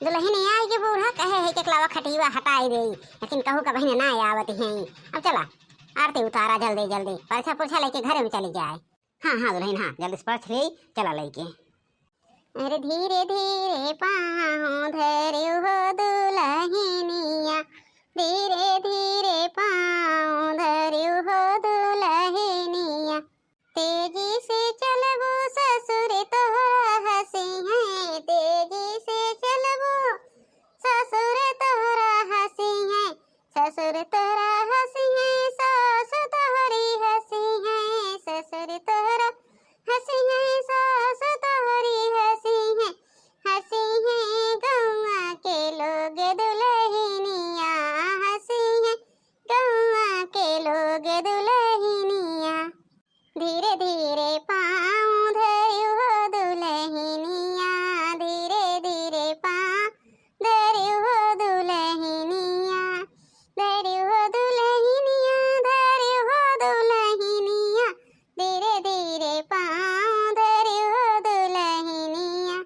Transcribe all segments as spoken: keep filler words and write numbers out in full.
दुलहिन आई के बूढ़ा कहे है कि एकलवा खटिया हटाई देई, लेकिन कहू का बहिन ना आवत हैं। अब चला, आरती उतारा जल्दी जल्दी, परछा पुरछा लेके घरे में चली जाए। हाँ, हाँ दुलहिन, हाँ, जल्दी से परछ ले, चला लेके। अरे धीरे धीरे पाँव धरियो हो दुलहिनिया, धीरे धीरे पाँव धरियो हो दुलहिनिया। तेजी से चलबो ससुर तोहरा हँसिहैं, तेजी से चलबो ससुर तोहरा हँसिहैं, ससुर तोहरा हँसिहैं, सास तोहरी हँसिहैं, ससुर तोहरा हँसिहैं, सास तोहरी हँसिहैं, हँसिहैं गौआ के लोग दुलहिनिया, हँसिहैं गौआ के लोग दुलहिनिया। धीरे धीरे पाँव धरियो हो दुलहिनिया, धीरे धीरे पाँव धरियो हो दुलहिनिया, धरियो हो दुलहिनिया, धरियो हो दुलहिनिया, धीरे धीरे पाँव धरियो हो दुलहिनिया।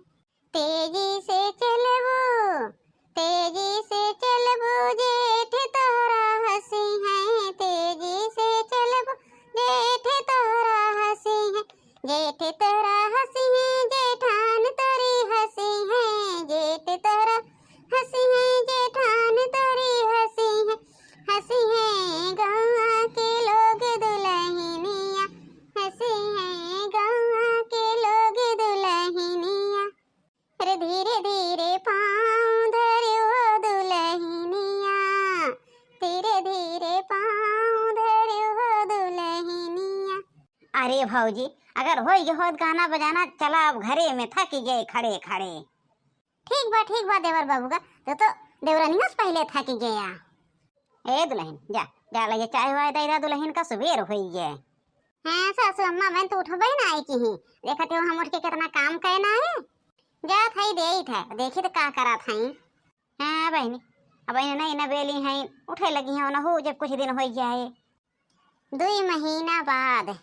तेजी से चलबो, तेजी से चलबो, जेठ तोहरा हँसिहैं, तेजी से चलबो, जेठ तोहरा हँसिहैं, जेठ तोहरा हँसिहैं, जेठान तोरी हँसिहैं, जेठ तोहरा हँसिहैं, जेठान तोरी हँसिहैं, हँसिहैं गौआ के लोग दुलहिनिया, हँसिहैं गौआ के लोग दुलहिनिया। अरे धीरे धीरे पाँव धरियो दुलहिनिया, धीरे धीरे पाँव धरियो दुलहिनिया। अरे भौजी, अगर होई गए होत गाना बजाना, चला अब घरे में, थकी गए खड़े खड़े। ठीक बा, ठीक बा देवर बाबू का, तो, तो देवरनिया से पहिले थकी गया। ए दुलहिन, जा, जा लगे चाय वाय दे दा, दुलहिन का सुबेर होई गए। हाँ सासू अम्मा, मैं तो उठबे ना आई की ही, देखत हो हम उठ के कितना काम कैना है। जात हई देइत है, देखी तो का करत हई। हाँ बहिनी, अब बहिनी नहीं ना बेली हैं, उठे लगी हैं ना हो, जब कुछ दिन होई गया है। दुई महीना बाद।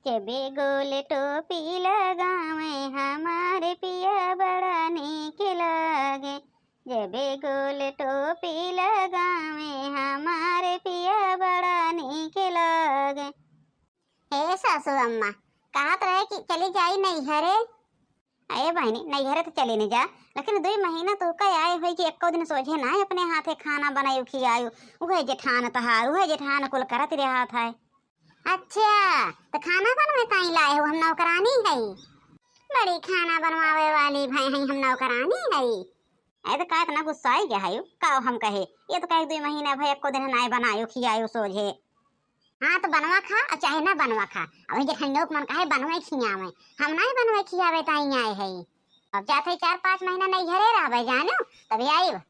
जबे गोल टोपी लगावे हमार पिया बड़ा नीक लागे, जबे गोल टोपी लगावे हमार पिया बड़ा नीक लागे। हे सासू अम्मा, कहत रहे कि चली जाई नैहरे। अरे बहिनी, नैहरे तो चली नहीं जा, लेकिन दुई महीना तो कह आए हुई कि एको दिन सोझे ना अपने हाथे खाना बनायु खियायु। उहे जेठान तहार, उहे जेठान कुल करत रहत है। अच्छा, तो खाना बनवे ताई लाए हो, हम नौकरानी है? बड़ी खाना बनवावे वाली भाई हैं, हम नौकरानी है। अरे तो का इतना गुस्साई गया है? का हम कहे, ये तो कहे दुई महीना भाई एको दिन नाय बनायु खियायु सोझे। हाँ, तो बनवा खा और चाहे ना बनवा खा, अब ये जेठनियों के मन कहे बनवे खियावे, हम नाय बनवे खियावे ताई आए है। अब जात है चार पाँच महीना नैहरे रहबे जानो, तब आइब।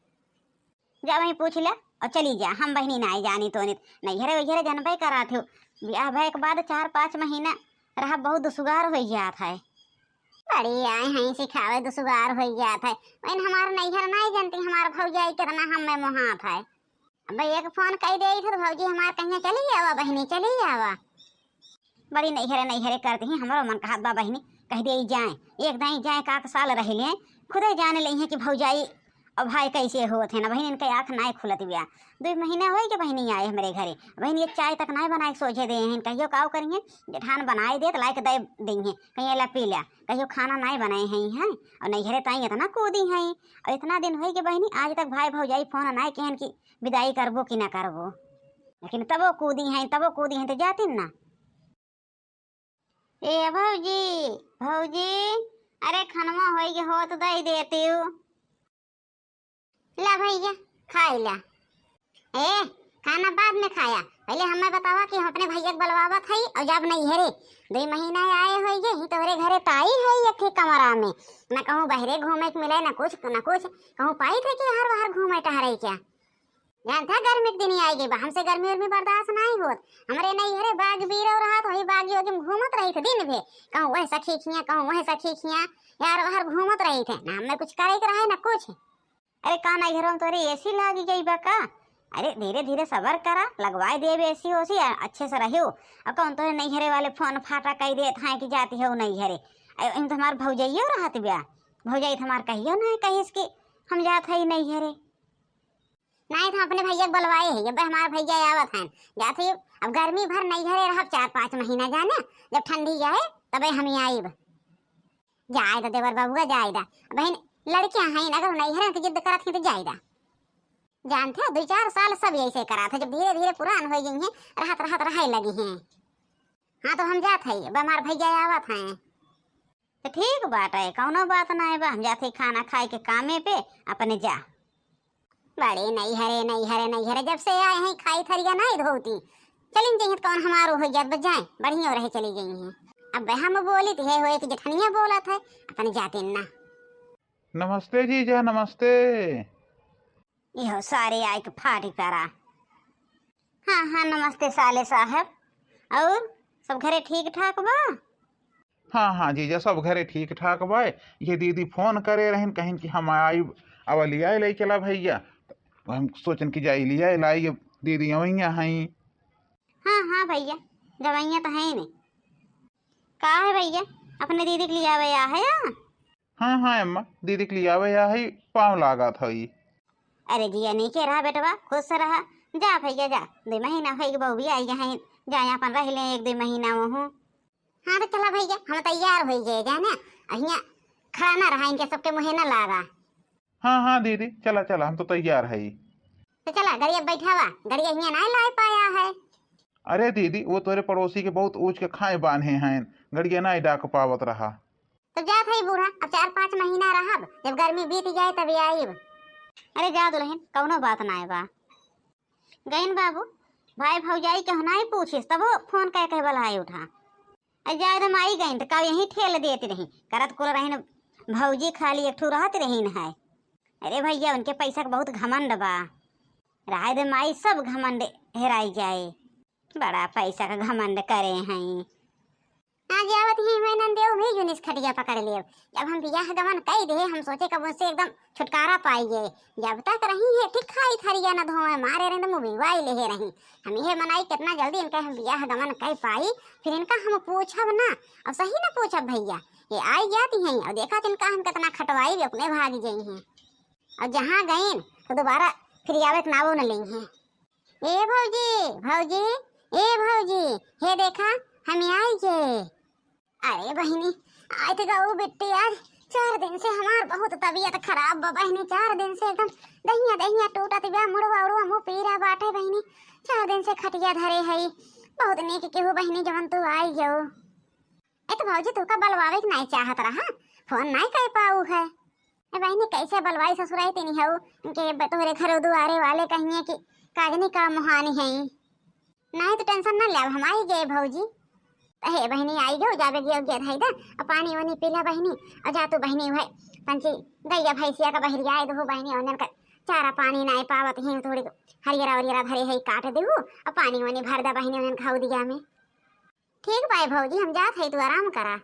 जा वहीं पूछ ले और चली जा, हम बहिनी नाय जानी तो नित नैहरे वैहरे जनबे करात हो। ब्याह भय के बाद चार पाँच महीना रहा बहुत दुसुगार हो जात है। बड़ी आए हैं सिखावे दुसुगार हो जात है, वैन हमार नैहर नाय जानती, हमार भौजाई कितना हम में मोहात है। अब एक फोन कई देइत है तो भौजी हमार कहिया चली आवा, बहिनी चली आवा। बड़ी नैहरे नैहरे करती ही, हमरो मन कहत बा बहिनी, कह दे जाए, एक दाई जाए, काक साल रह लें, खुदे जान लें कि भौजाई और भाई कैसे होत है ना बहिनी, इनके आँख नाय खुलत बिया। दुई महीना होई के बहिनी आए हमरे घरे, बहिनी एक चाय तक नाय बनाए के सोझे दे हैं, कहियो काव करिए, जेठान बनाए देत लाइक दे देइहें, कहिए ला पी ला, कहियो खाना नाय बनाए हैं, हैं, और नैहरे ताई इतना कूदी हैं, और इतना दिन होई के बहिनी आज तक भाई भौजाई फोन नाय कहन कि विदाई करबो कि ना करबो, लेकिन तबो कूदी हैं, तबो कूदी हैं, तो जातिन ना। ए भौजी, भौजी, अरे खनवा होई के होत दई देतिउ। ला भैया, खाई ला। ए, खाना बाद में खाया, पहले हमें बतावा कि हम अपने भैया के बुलवावत हई और जब नैहरे दुई महीना आए होई गए ही तोहरे घरे ताई है एक ही कमरा में, ना कहूँ बहरे घूमे के मिले, ना कुछ, ना कुछ, कहूँ पाई थे कि हर बाहर घूमे टहरे क्या? जानत है गर्मी के दिन आई गई बा, हमसे गर्मी उर्मी बर्दाश्त नाई होत। हमरे नैहरे बाग बीरो रहत, वही बागी ओगी में घूमत रही थे दिन भे, कहूँ वह सखी खिया, कहूँ वह सखी खिया, यार बाहर घूमत रही थे, ना हमें कुछ करे के रहे ना कुछ। अरे का नैहरों में तोरे एसी लागी गई बा का? अरे धीरे धीरे सबर करा, लगवाए देब एसी ओसी, आ, अच्छे से रहियो। अब कौन तोरे नैहरे वाले फोन फाटा कई देत हैं कि जाती हो नैहरे। अरे इन तो हमार भौजइयो रहत ब्या, भौजाई तो हमार कहियो ना है, कहिस कि हम जात हई नैहरे। नाहीं तो हम अपने भैया के बोलवाए है, अब हमार भैया आवत हैं। जात हई, अब गर्मी भर नैहरे रहब, चार पाँच महीना जाने, जब ठंडी जाए तबे हम आइब। जाए दा देवर बबुआ, जाए दा। अब बहिन, लड़कियां हैं, अगर नैहरे के जिद करत हैं तो जाए दा। जानते हो, दो चार साल सब ऐसे करत है, जब धीरे धीरे पुरान हो गई हैं, रहत रहत रहे लगी हैं। हाँ, तो हम जात हई, अब हमार भैया आवत हैं। तो ठीक बाटे, कौनो बात नाहीं बा, हम जात हई खाना खाए के कामे पे, अपने जा। बड़े नैहरे, नैहरे, नैहरे, जब से आए हैं खाई थरिया नाहीं धोती। चलिन जइहें तो कौन हमारो हो जात, बस जाए, बढ़िया रहे चली गई हैं। अब हम बोली तो है हो एक जेठनिया बोलत है, अपने जातिन ना। नमस्ते जीजा, नमस्ते। इहो सारे आए के फाटी परा। हाँ, हाँ, नमस्ते साले साहब। और सब घरे ठीक ठाक बा? हाँ, हाँ जीजा, सब घरे ठीक ठाक बा। ये दीदी फोन करे रहिन, कहिन कि हम आइब, अब लियाए ले चला भैया। हम सोचन कि जाई लियाए लाई, अब दीदी अवैया हैं। हाँ, हाँ भैया, जवैया तो है नहीं। का है भैया, अपने दीदी के लियावे आ है या? हाँ, हाँ अम्मा, दीदी के लियावे आ है, पाँव लागत हई। अरे जिया, नीके रहा बेटवा, खुश रहा। जा भैया जा, दो महीना होई के बहू भी आई है, जा अपन रह ले एक दो महीना वहू। हाँ तो चला भैया, हम तैयार होई गए जाने, अहिया खड़ा ना रहा, इनके सबके मुँहे ना लागा। हाँ, हाँ दीदी, चला, चला, हम तो तैयार हई। तो चला, गड़िया बैठावा, गड़िया हियाँ नाहीं लाए पाया है। अरे दीदी, वो तोरे पड़ोसी के बहुत ऊँच के खाए बान्हे हैं, गड़िया नाहीं डाक पावत रहा। तो जात हई बूढ़ा, अब चार पाँच महीना रहब, जब गर्मी बीत जाए तब आइब। अरे जा दुल्हन, कौनो बात नाहीं बा। गइन बाबू, भाई भौजाई के नाहीं पूछिस, तबो फोन कह के बलाई उठा। अरे जाए दे माई, गइन त का यहीं ठेल देत रही, करत कुल रहिन, भौजी खाली एक ठू रहत रहिन है। अरे भैया, उनके पैसा के बहुत घमंड बा। रहे दे माई, सब घमंड हेराई जाए। बड़ा पैसा का घमंड करे हैं। आज आवत ही मैं नंदेव भी जुनिस खटिया पकड़ लेव। जब हम बियाह गमन कई दे, हम सोचे कब उनसे एकदम छुटकारा पाइए। जब तक रही है ठीक खाई थरिया न धोए, मारे रही एकदम उबिवाई लेहे रही। हम यह मनाई कितना जल्दी इनका हम बियाह गमन कई पाई, फिर इनका हम पूछब ना, और सही ना पूछब भैया। ये आई जाती हैं और देखा तो इनका हम कितना खटवाई, अपने भाग जाई हैं। और जहाँ गईन तो दोबारा फिर आवे के नावो न लेई हैं। ए भौजी, भौजी, ए भौजी, हे देखा, हम आई गे। अरे बहिनी, आय तो गऊ बिट्टी, आज चार दिन से हमार बहुत तबीयत खराब बा बहिनी, चार दिन से एकदम दहिया दहिया टूटत बा, मुड़वा उड़वा मुँह पीरा बाटे बहिनी, चार दिन से खटिया धरे हई। बहुत नीक केहू बहिनी जवन तू आई गऊ। ए तो भौजी, तू का बलवावे के नाई चाहत रहा, फोन नाई कर पाऊ है। ए बहिनी, कैसे बलवाई ससुराई तिनी हऊ, इनके ब-, तोहरे घरो दुआरे वाले कहिए कि काजनी का मुहानी है। नाई तो टेंशन ना ले, हम आई गए भौजी। तो हे बहिनी, आई गयो, जाबे गयो, गयो धाई दे, और पानी वानी पी ले बहिनी, और जा तू बहिनी, वह पंची गैया भैंसिया का बहरिया दे हो बहिनी, और उनका चारा पानी नाई पावत ही, थोड़ी हरियरा वरियरा धरे है, काट देहू, और पानी वानी भर दे बहिनी, उनका हऊ दिया में। ठीक बाय भौजी, हम जात हई, तू आराम करा।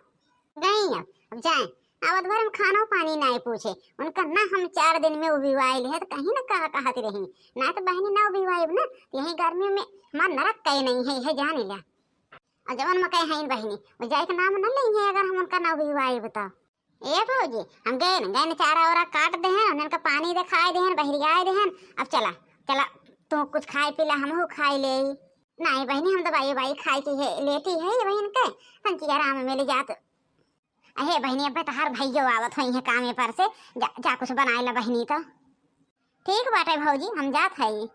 गई अब, अब जाए, आवत भर हम खानो पानी नाई पूछे, उनका ना हम चार दिन में उबिवाइल है, तो कहीं ना कहा कहत रही, ना तो बहिनी ना उबिवाइब ना, तो यही गर्मी में हमार नरक कहे नहीं है, यह जान लिया। और जवन मकई है बहिनी, वो जाए के नाम न लेई है, अगर हम उनका ना उबिवाइब तो। ए भौजी, हम गए न, गए न चारा ओरा काट देहन, उन्हन का पानी देखाए देहन, बहरियाए देहन। अब चला, चला, तू कुछ खाए पी ला, हमहू खाए ले। नहीं बहिनी, हम दवाई उवाई खाए की है, लेती है ये बहिन के, तनकी आराम मिल जात। अहे बहिनी, अब तहार भैयो आवत होई है कामे पर से, जा, जा कुछ बनाए ला बहिनी तो। ठीक बाटे भौजी, हम जात हई।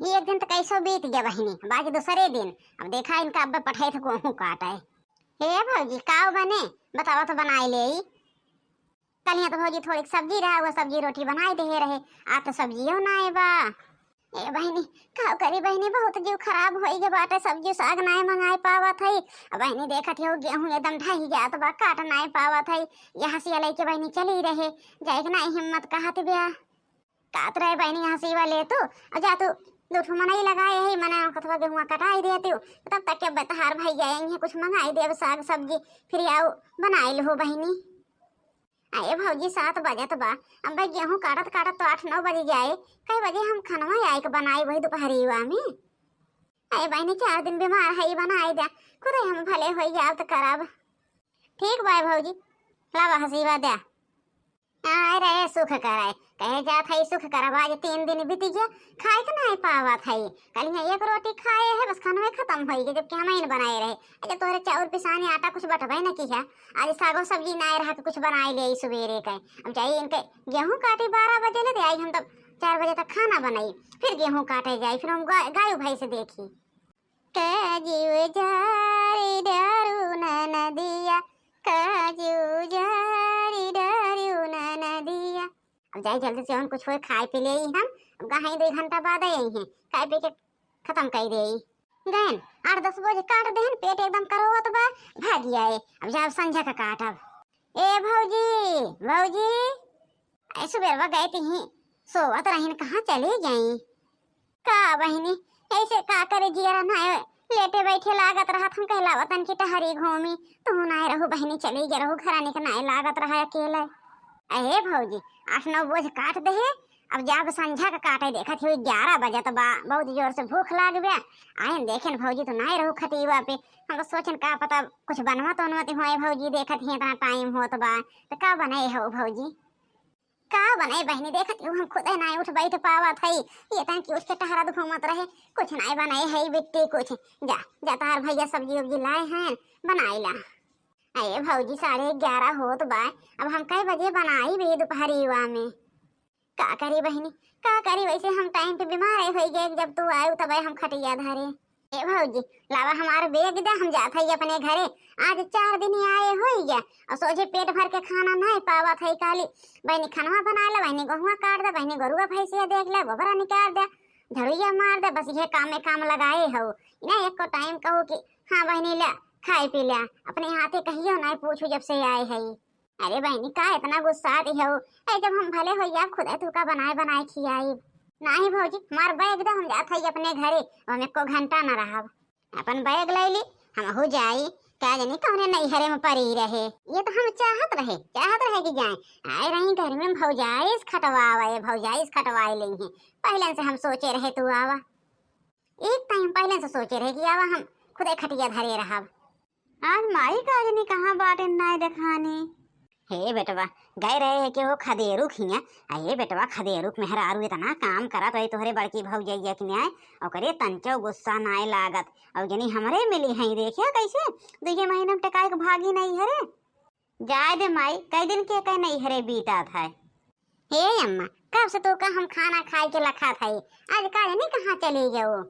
ये एक दिन तो कैसो बीत गया बहिनी, बाकी दूसरे दिन अब देखा इनका अब पठाई थे कोहू काटे। हे भौजी, काव बने, बतावा तो बनाए ले। कलिया तो भौजी थोड़ी सब्जी रहा, वो सब्जी रोटी बनाए दे रहे, आज तो सब्जियो ना आए बा। ए बहिनी, का करी बहिनी, बहुत जीव खराब होई गे बाटे, सब्जी साग नाय मंगाए पावत हई। अब बहिनी देखत हो गेहूं एकदम ढही जात बा, काट नाय पावत हई। ये हंसिया लेके बहिनी चली रहे, जाए के नाय हिम्मत कहत ब्या। कहत रहे बहिनी हंसीवा ले तू, और जा तू दो ठो मनई लगाए ही, मने कथवा गेहुआ कटाई दे तू, तब तक के बतहार भाई जाए कुछ मंगाई दे, अब साग सब्जी फिर आओ बनाए लो बहिनी। अरे भौजी, सात बजत बा, अब भाई गेहूं काटत काटत तो आठ नौ बज जाए। कई बजे हम खनवा आए के बनाई वही दोपहरिया में? अरे बहिनी, चार दिन बीमार है, बनाई दे, खुदे हम भले हो जाओ तो करब। ठीक बा भौजी, लावा हसीवा दे। आए रहे सुख करे, कहे जात है सुख करब, आज तीन दिन बीत गया, खाए के नहीं पावत है। कल यहाँ एक रोटी खाए है, बस खानवे खत्म होई गए, जबकि हम ही न बनाए रहे। अच्छा, तोहरे चाउर पिसानी आटा कुछ बटबे न की है, आज सागो सब्जी नाए रहा कि कुछ बनाए ले आई सुबेरे के। अब जाई इनके गेहूं काटी बारह बजे ले, दे आई हम तब चार बजे तक खाना बनाई, फिर गेहूं काटे जाई, फिर हम गाय, गाय भैंस देखी। काजू जारी डारू ना नदिया, काजू जारी डारू ना नदिया। अब जाई जल्दी से हम कुछ होए खाए पी ले हम, अब कहाँ दो घंटा बाद आई हैं, खाए पी के खत्म कर दे। गहन आठ दस बजे काट देहन, पेट एकदम करोवत बा, भागी आए। अब जाब संझा का काटब। ए भौजी, भौजी, ऐ सुबेरवा गए तिही, सोवत रहिन, कहाँ चली गई? का बहिनी, ऐसे का करे जियरा ना है, लेटे बैठे लागत रहत, हम कहला वतन की टहरी घूमी, तू ना रहू बहिनी, चली गए रहू घरानी के नाय लागत रहा अकेले। अहे भौजी, आठ नौ बोझ काट दे है, अब जाब संझा का काटे, देखत ही ग्यारह बजत बा, बहुत जोर से भूख लाग बा। आयन देखेन भौजी तो नाय रहू खटीवा पे, हम तो सोचन का पता कुछ बनवा तो बनवत हुए भौजी, देखत ही इतना टाइम होत बा, तो का बनाए हो भौजी? का बनाए बहिनी, देखत ही हम खुदे नाय उठ बैठ पावत है, ये तन की उठ के टहरत घूमत रहे, कुछ नाय बनाए है बिट्टी कुछ। जा, जा तोहार भैया सब्जी उब्जी लाए हैं, बनाई ला। अरे भौजी, साढ़े ग्यारह होत बा, अब हम कै बजे बनाई भी दोपहरिया में? का करी बहिनी, का करी, वैसे हम टाइम पे बीमार होई गए, जब तू आयु तब हम खटिया धरे। ए भौजी, लावा हमार बैग दे, हम जात हई अपने घरे। आज चार दिन आए होई गया और सोझे पेट भर के खाना नहीं पावत है। काली बहिनी खनवा बना ले, बहिनी गोहुआ काट दे, बहिनी गोरुआ भैंसिया देख ले, गोबरा निकाल दे, झड़ुइया मार दे, बस ये काम में काम लगाए हो। इन्हें एको टाइम कहो कि हाँ बहिनी ला खाए पी ला, अपने हाथे कहियो नहीं पूछू जब से आए है। अरे बहिनी, का इतना गुस्सात हऊ? ए, जब हम भले होई, आप खुदे तू का बनाए बनाए खियाई। नाही भौजी, हमार बैग दे, हम जात हई अपने घरे, हम एको घंटा न रहब। अपन बैग ले ली, हम हो जाई। का जानी कौने नैहरे में परी रहे। ये तो हम चाहत रहे, चाहत रहे कि जाए। आए रही घर में भौजाइस खटवावे, भौजाइस खटवाए लेइहें। पहले से हम सोचे रहे तू आवा। एक टाइम पहले से सोचे रहे कि आवा हम खुदे खटिया धरे रहब। आज माई का आज नहीं कहाँ बाटे नाय देखानी। हे बेटवा, गए रहे है कि हो खदेरू खिया। आ हे बेटवा, खदेरू के मेहरारू इतना काम करत रही तोहरे बड़की भौजैया के न्याय, ओकरे तंचो गुस्सा नाय लागत। और जनी हमरे मिली हैं, देखिया कैसे दुइये महीने में टेकाई के भागी नहीं हरे। जाए दे माई, कई दिन के कई नहीं हरे बीता था। हे अम्मा, कब से तो का हम खाना खाए के लखा था, आज का जानी कहाँ चली गयो।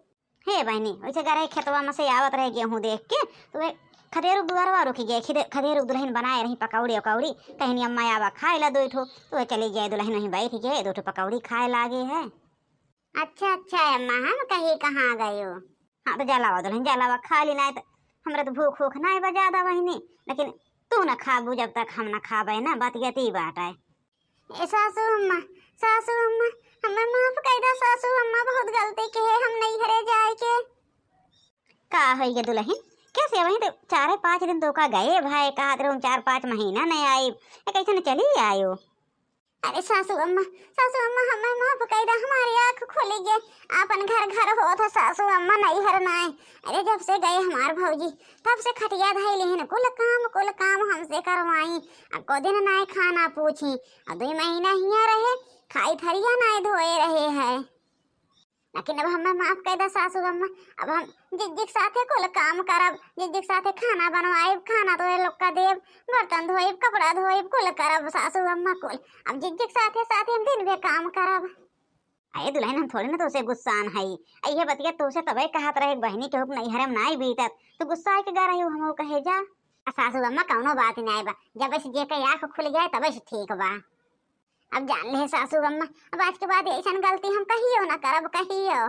हे बहिनी, वैसे गए रहे खेतवा में से आवत रहे गेहूं देख के, तो वे खदेरू दुआरवा रुक गए। खदे-, खदेरू दुल्हन बनाए रही पकौड़ी उकौड़ी, कहनी अम्मा आवा खाए ला दो ठो, तो वे चली गए दुल्हन वहीं बैठ गए, दो ठो पकौड़ी खाए लागे है। अच्छा अच्छा अम्मा, हम कही कहाँ गयो। हाँ तो जा लावा दुल्हन, जा लावा खा ली, नाय तो हमरा तो भूख भूख नाय बा ज्यादा बहिनी, लेकिन तू न खाबू जब तक हम न खाबे ना, बात यती बात है। ए सासू अम्मा, सासू अम्मा, हमें माफ कर दे सासू अम्मा, बहुत गलती के है हम नहीं घरे जाए के। का होई गे दुल्हन, कैसे वहीं तो चार पाँच दिन तो का गए भाई, कहा हम चार पाँच महीना नहीं आई, ये कैसे न चली आयो? अरे सासू अम्मा, सासू अम्मा, हमें माफ कर दे, हमारी आँख खुल गई, अपन घर घर होत है सासू अम्मा, नहीं हर नाय। अरे जब से गए हमार भौजी, तब से खटिया धई लिहिन, कुल काम, कुल काम हमसे करवाई। अब को दिन नाय खाना पूछी, अब दो महीना हिया रहे, खाई थरिया नाय धोए रहे है। लेकिन अब हमें माफ कर दे सासू अम्मा, अब हम जिज्जी के साथे कुल काम करब, जिज्जी के साथे खाना बनवाइब, खाना तो ये लोग का देब, बर्तन धोइब, कपड़ा धोइब, कुल करब सासू अम्मा कुल। अब जिज्जी के साथे साथे हम दिन भर काम करब। अरे दुल्हन, हम थोड़े ना तोसे गुस्सान हई। अइहे बतिया तोसे तबे कहत रहे, बहिनी के हुक नैहरे में नाई बीतत, तो गुस्सा आके गा रहे हो हमहू कहे जा। आ सासू अम्मा कौनो बात नाई बा, जब से जे के आँख खुल जाए तबे से ठीक बा। अब जान ले सासू अम्मा, अब आज के बाद ऐसन गलती हम कहियो ना करब, कहियो।